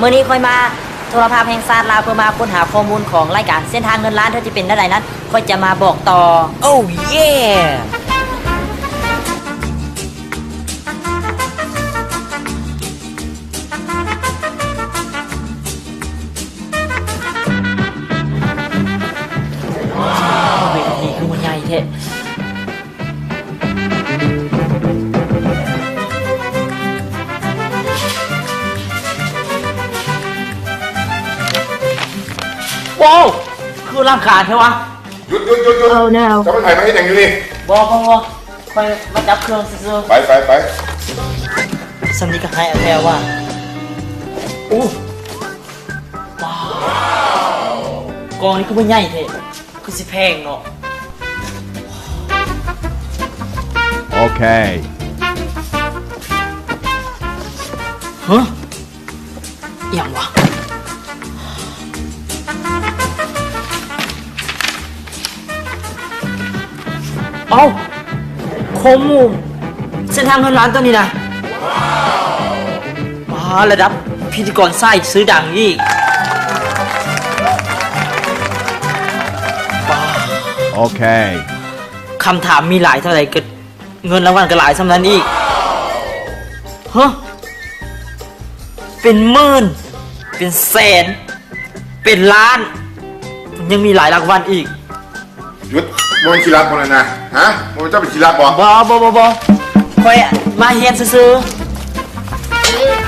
ມື້ນີ້ຂ້ອຍມາໂທລະພາບແຫ່ງຊາດລາວ ເພື່ອມາຄົ້ນຫາຂໍ້ມູນຂອງລາຍການເສັ້ນທາງເງິນລ້ານ ເທື່ອຈະເປັນແນວໃດນັ້ນ ຂ້ອຍຈະມາບອກຕໍ່. Oh yeah! ເວທີຄືມັນໃຫຍ່ແທ້. ວ້າວ! ຄືລັງການແທ້ວະ. ຢຸດ, ຢຸດ, ຢຸດ, ຢຸດ! Oh no! ເຈົ້າເປັນໃຜ ມາເຮັດຫຍັງຢູ່ນີ້? ບໍ່, ບໍ່, ບໍ່. ຂ້ອຍມາຈັບເຄື່ອງຊື່ໆ. ໄປ, ໄປ, ໄປ. ສ່ຳນີ້ກໍໃຫ້ແທ້ວ່າ. ໂອ້! ວ້າວ! ກອງນີ້ຄືບໍ່ໃຫຍ່ແທ້. ຄືຊິແພງເນາະ. ໂອເຄ. ຮະ? ອີ່ຫຍັງວະ? ເອົ້າ! ຂໍ້ມູນເສັ້ນທາງເງິນລ້ານຕົວນີ້ນະ. ວ້າວ! ປາ ລະດັບພິທີກອນສາຍຊື່ດັງອີກ. ປາ ໂອເຄ. ຄຳຖາມມີຫຼາຍເທົ່າໃດກໍເງິນລາງວັນກໍຫຼາຍສ່ຳນັ້ນອີກ. ຮະ? ເປັນໝື່ນ ເປັນແສນ ເປັນລ້ານ ຍັງມີຫຼາຍລາງວັນອີກ. ຢຸດ! ບໍ່ແມ່ນຂີ້ລັບບໍ່ນັ້ນນະ? ຮະ? ບໍ່ແມ່ນເຈົ້າເປັນຂີ້ລັບບໍ່? ບໍ່, ບໍ່, ບໍ່, ບໍ່. ຂ້ອຍມາຮຽນຊື່ໆ.